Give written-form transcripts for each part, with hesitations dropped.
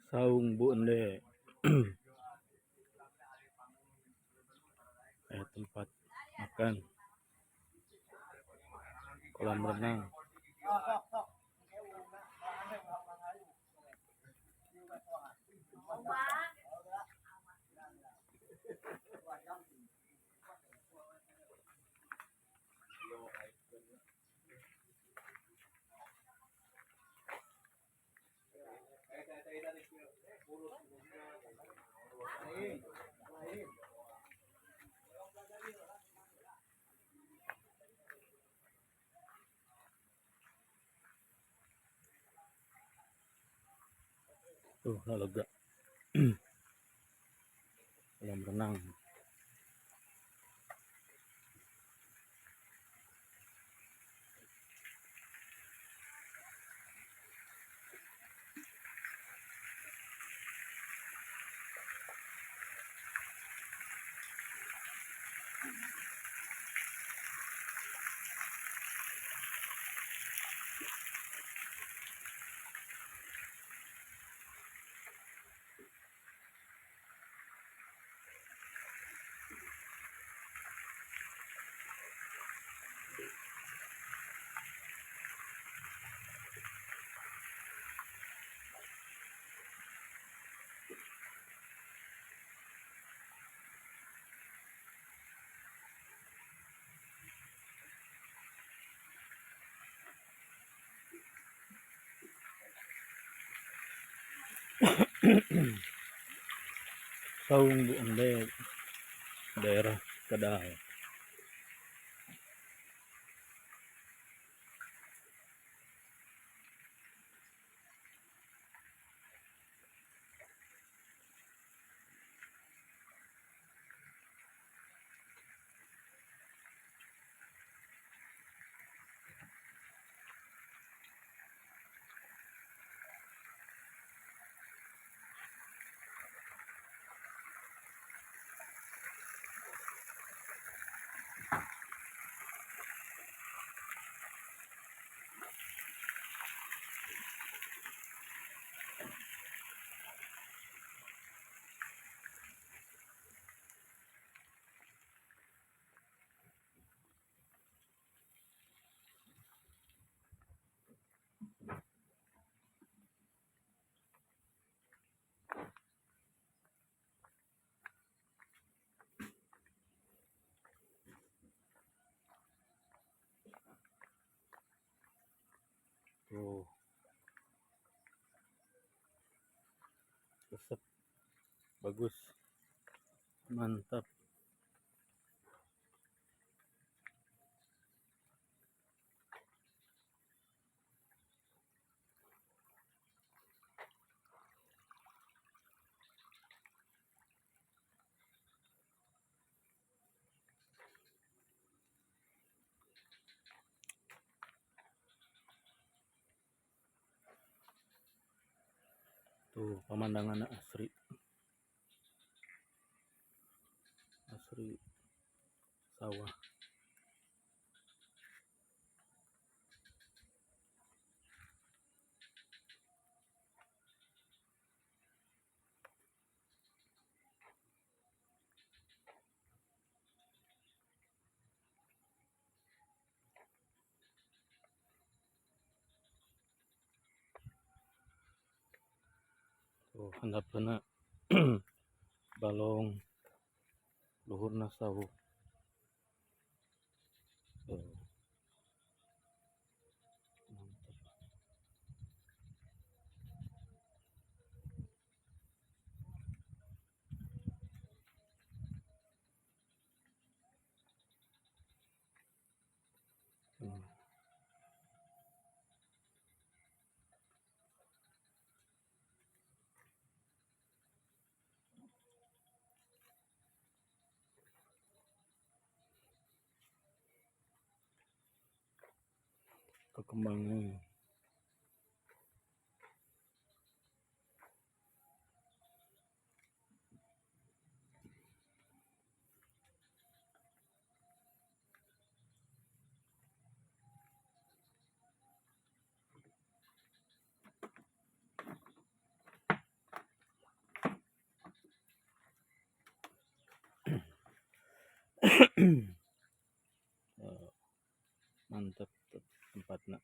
Saung Bu Ende. Tempat makan, kolam renang. Tuh, lega. Kolam renang. Saung Bu Ende, daerah Kedal. Tuh, resep, bagus, mantap. Tuh, pemandangan asri. Asri sawah. Tuh, handapeuna balong, luhurna saung. Tuh. Mantap. Kekembangan. Mantap tempatna.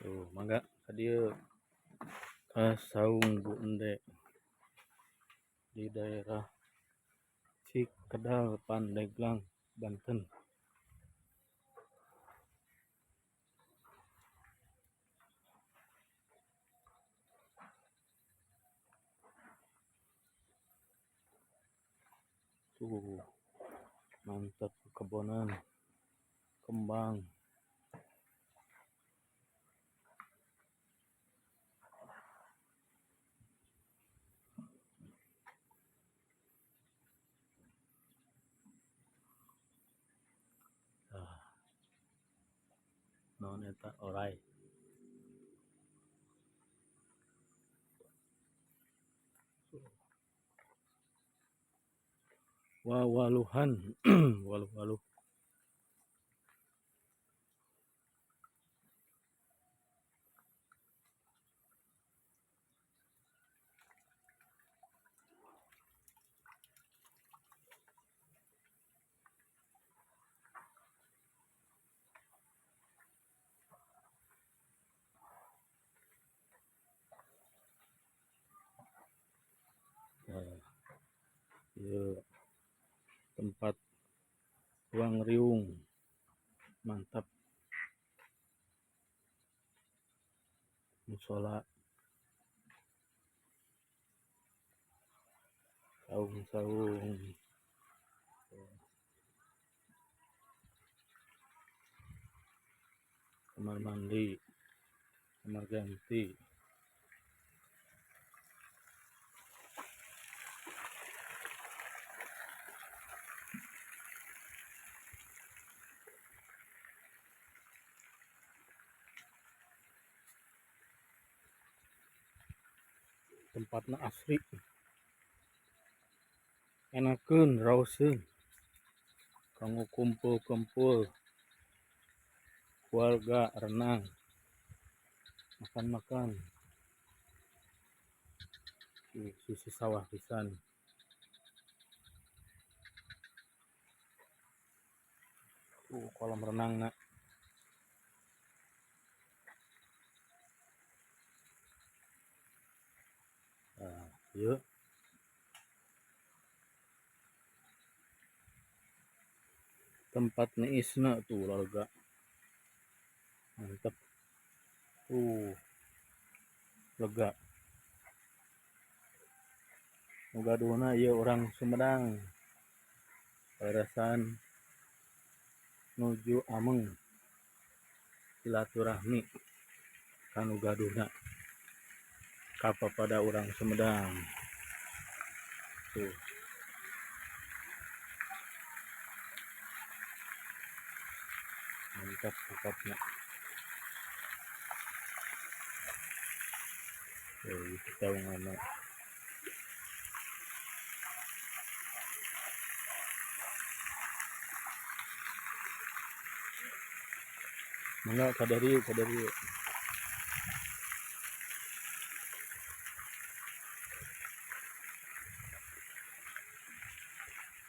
Tuh, mangga ka dieu ka Saung Bu Ende di daerah Cikedal, Pandeglang, Banten. Tuh, mantap kebonan kembang. Ah, naon eta orai. Wawaluhan, waluh-waluh. Nah, ieu tempat ruang riung mantap. Musola, saung-saung. Kamar mandi, kamar ganti. Tempatna asri, enakeun raoseun kanggo kumpul-kumpul keluarga, renang, makan-makan di sisi sawah pisan. Tuh kolam renangna. Nah, ieu tempat niisna tuh lega. Mantap. Tuh lega. Nu gaduhna ieu urang Sumedang. Barisan nuju ameng silaturahmi ka nu gaduhna kapapada urang Sumedang. Tuh. Mantap tempatnya. Tuh, saungana. Mangga kadarieu kadarieu.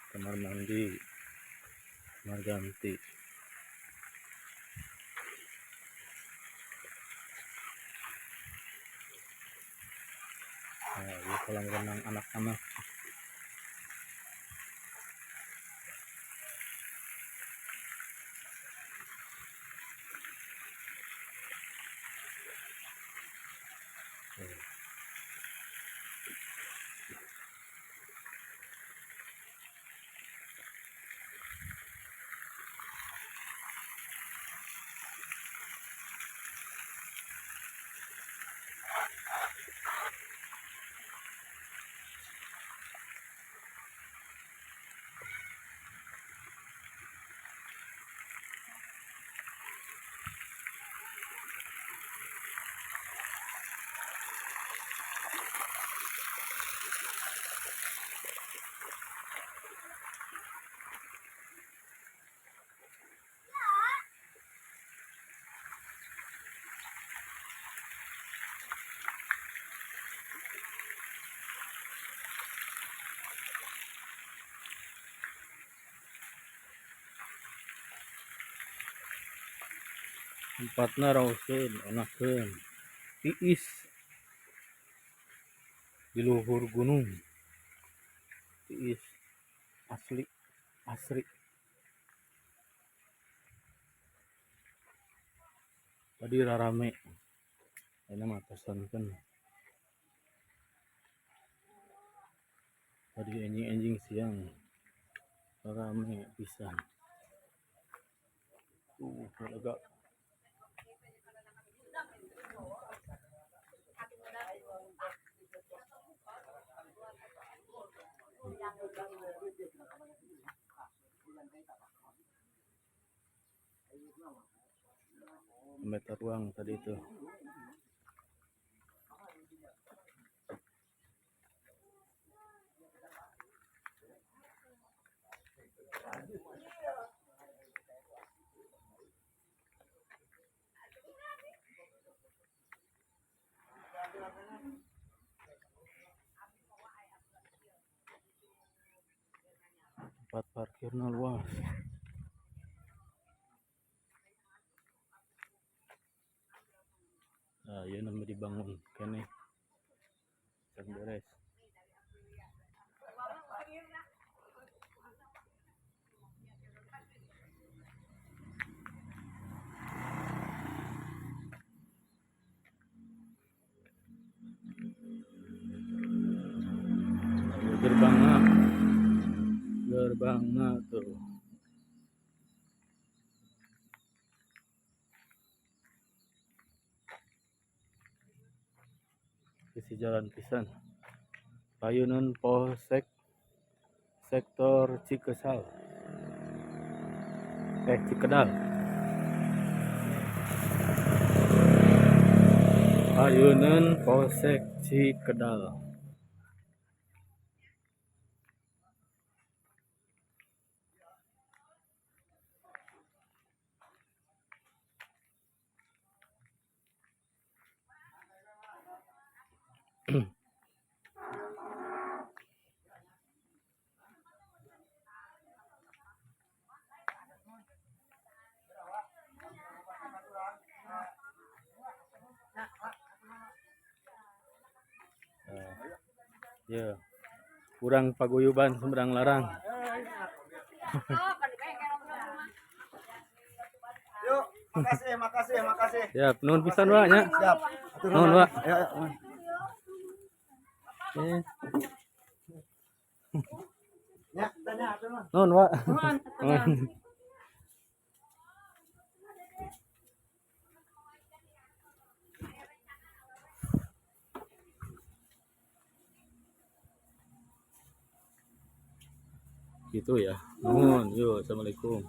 Kamar mandi, kamar ganti. Nah, ini kolam renang anak-anak. Tempatna raoseun, enakeun, tiis di luhur gunung. Tiis asli, asri. Tadi rarame, ayeuna mah tos sonten. Tadi enjing-enjing siang rarame pisan. Lega. Meter ruang tadi itu. Tempat parkirnya luas. Nah, ieu nembe dibangun keneh. Can beres. Gerbangna, gerbangna tuh. Sisi jalan pisan. Payunan Polsek Sektor Cikesal. Cikedal. Payunan Polsek Cikedal. Ya, kurang paguyuban Sumedang Larang. Yuk, makasih, makasih, makasih. Siap, nuhun pisan Wak nya. Siap. Nuhun Wak. Ayo, ayo. Eh, Ya, tanya, tanya. nuhun Wak. Nuhun. Gitu ya. Nuhun, yuk, assalamualaikum.